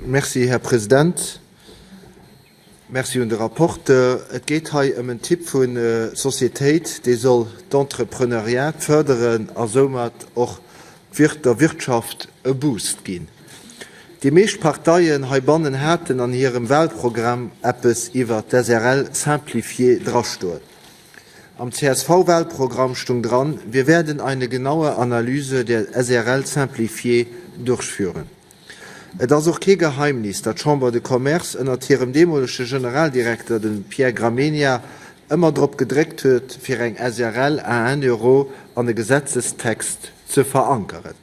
Merci, Här President. Merci un de Rapporteur. Et geet hei ëm en Typ vu Societéit, dee soll d'Entrepreneuriat fërderen a soumat och der Wirtschaft e Boost ginn. Déi meescht Parteien heibannen haten an hirem Wahlprogramm eppes iwwer d'SRL simplifiée drastoen. Am CSV-Wahlprogramm stung dran, Wir werden eine genaue Analyse der SRL simplifiée durchführen. Et ass och kee Geheimnis, datt d'Chambre de Commerce ënnert hirem deemolege Generaldirekter, dem Pierre Gramegna, ëmmer drop gedréckt huet, fir eng SRL à un euro an e Gesetzestext ze verankeren.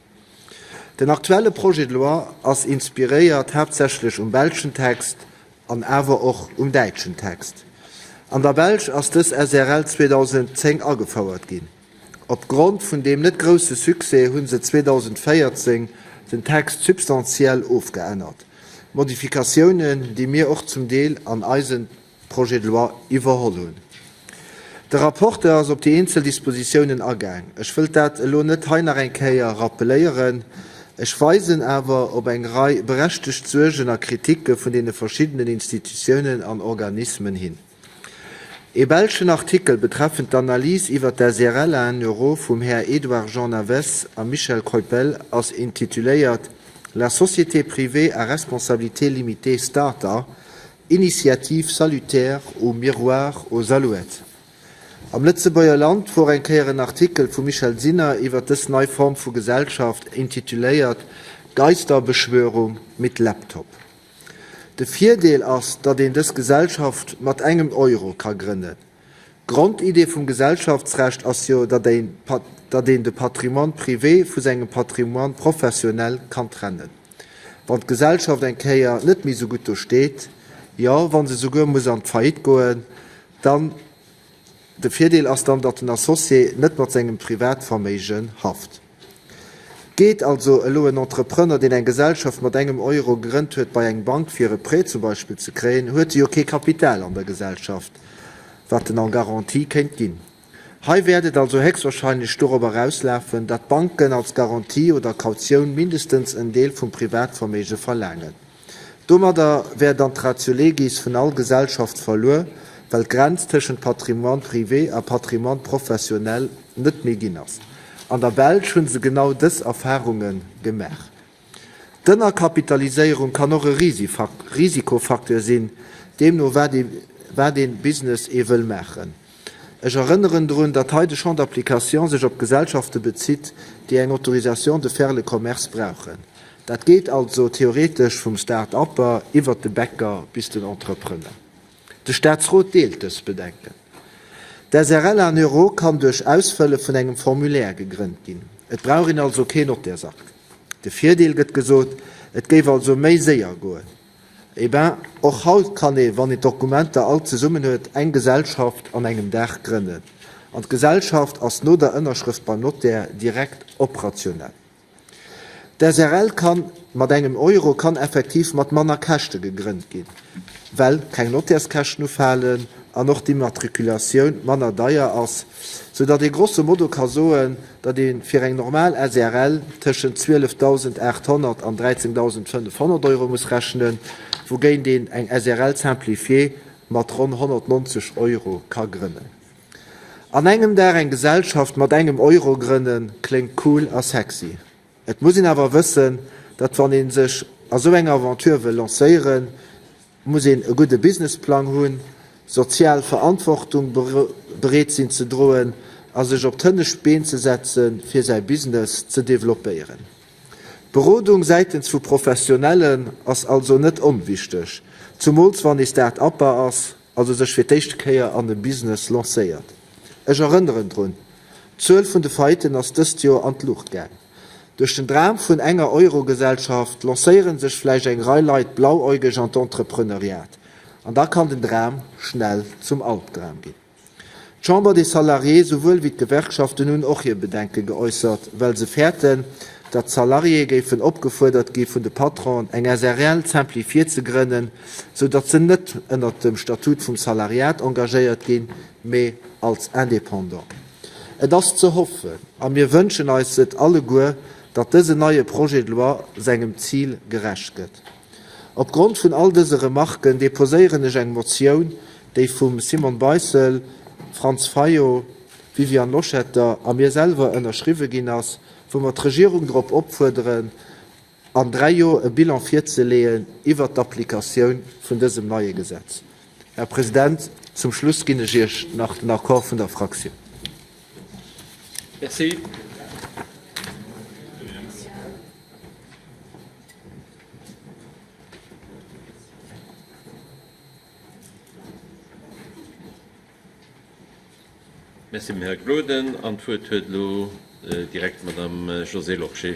Den aktuelle Projet de loi ass inspiréiert haaptsächlech um belschen Text an awer och um däitschen Text. An der Belsch ass dës SRL 2010 agefouert ginn. Op Grond vun deem net grousse Succès hu se 2014 den Text substantiell ofgeännert, Modifikatiounen, déi mir och zum Deel an eise Projet de loi iwwerholl hunn. De Rapporteur ass op déi eenzel Dispositiounen agaang. Ech wëllt dat elo net hei nach eng Kéier rappeléieren. Ech weisen awer op eng Rei berechtegt Suergen a Kritike vun deene verschiddenen Institutiounen an Organismen hin. Ee belschen Artikel betreffend d'Analys iwwer d'SRL à un euro vum Här Edouard Jean Naves a Michel Keupel ass intituléiert La société privée à responsabilité limitée Starter, initiative salutaire ou miroir aux alouettes? Am Lëtzebuerger Land wor eng Kéier en Artikel vum Michel Sinner iwwer dës nei Form vu Gesellschaft intituléiert Geisterbeschwörung mit Laptop. De Virdeel ass, datt een dës Gesellschaft mat engem Euro ka grënnen. D'Grondidee vum Gesellschaftsrecht ass jo, datt een de Patrimoine privé vu sengem Patrimoine professionnel kann trennen. Wann d'Gesellschaft eng Kéier net méi esou gutt do steet, jo wa se souguer muss an d'Faillite goen, dann, de Virdeel ass dann, datt den Associé net mat sengem Privatverméigen haft. Geet also elo en Entrepreneur, deen eng Gesellschaft mat engem Euro gegrënnt huet, bei eng Bank fir e Prêt zum Beispill ze kréien, huet e jo kee Kapital an der Gesellschaft, wat en en Garantie kéint ginn. Hei wäert et also héchstwahrscheinlech dorop erauslafen, datt d'Banken als Garantie oder Kautioun mindestens en Deel vum Privatverméige verlaangen. Domadder wär dann d'Ratio legis vun all Gesellschaft verluer, well d'Grenz tëschent Patrimoine privé a Patrimoine professionnel net méi ginn ass. An der Belsch hu se genau dës Erfarunge gemaach. D'Ënnerkapitaliséierung kann och e Risikofacteur sinn, deemno wat ee Business ee wëll maachen. Ech erënneren drun, datt hei de Champ d'application sech op Gesellschafte bezitt, déi eng Autorisation de faire le commerce brauchen. Dat geet also theoretesch vum Start-upper iwwert de Bäcker bis den Entrepreneur. De Statsrot deelt dës Bedenken. D'SRL en euro kann duerch Ausfëlle vun engem Formulaire gegrënnt ginn. Et brauch een also keen Notairsakt. De Virdeel gëtt gesot, et géif also méi séier goen. Eh ben, och haut kann ee, wann een d'Dokumenter all zesummen huet, eng Gesellschaft an engem Dag grënnen. An d'Gesellschaft ass no der Ënnerschrëft beim Notaire direkt operationell. D'SRL kann mat engem Euro kann effektiv mat manner Käschte gegrënnt ginn, well keng Notairskäschten ufalen an och d'Immatriculatioun manner deier ass, sou datt ee grosso modo ka soen, datt ee fir eng normal SRL tëschent 12.800 an 13.500 Euro muss rechnen, wougéint een eng SRL simplifiée mat ronn 190 Euro ka grënnen. An engem Dag eng Gesellschaft mat engem Euro grënnen, kléngt cool a sexy. Et muss een awer wëssen, datt wann ee sech a sou eng Aventure wëll lancéieren, muss een e gudde Businessplang hunn, sozial Verantwortung bereet sinn ze droen a sech op d'hënnescht Been ze setzen, fir säi Business ze developpéieren. D'Berodung säitens vu Professionellen ass also net onwichteg, zumools wann ee Start-Upper ass, also sech fir d'éischte Kéier an e Business lancéiert. Ech erënneren drun, D'Zuel vun de Faillitten ass dëst Joer an d'Luucht gaang. Duerch den Dram vun enger Euro-Gesellschaft lancéiere sech vläicht eng Rei Leit blauäugeg an d'Entrepreneuriat. An da kann den Dram schnell zum Albdram ginn. D'Chambre des Salariés souwuel wéi d'Gewerkschaften hunn och hir Bedenke geäussert, well se fäerten, datt d'Salariéë géifen opgefuerdert gi vun de Patronen eng SRL simplifiée ze grënnen, sou datt se net ënnert dem Statut vum Salariat engagéiert ginn, mee als Indépendant. Et ass ze hoffen, a mir wënschen eis et alleguer, datt dësen neie Projet de loi sengem Zil gerecht gëtt. Opgrond vun all dëse Remarken deposéieren ech eng Motioun, déi vum Simone Beissel, Franz Fayot, Viviane Loschetter a mir selwer ënnerschriwwe ginn ass, wou mer d'Regierung drop opfuerderen, an 3 Joer e Bilan virzeleeën iwwert d'Applikatioun vun dësem neie Gesetz. Här President, zum Schluss ginn ech Iech nach den Accord vun der Fraktioun. Merci. Merci, Här Gloden. An d'Wuert huet elo direkt d'Madame Josée Lorsché.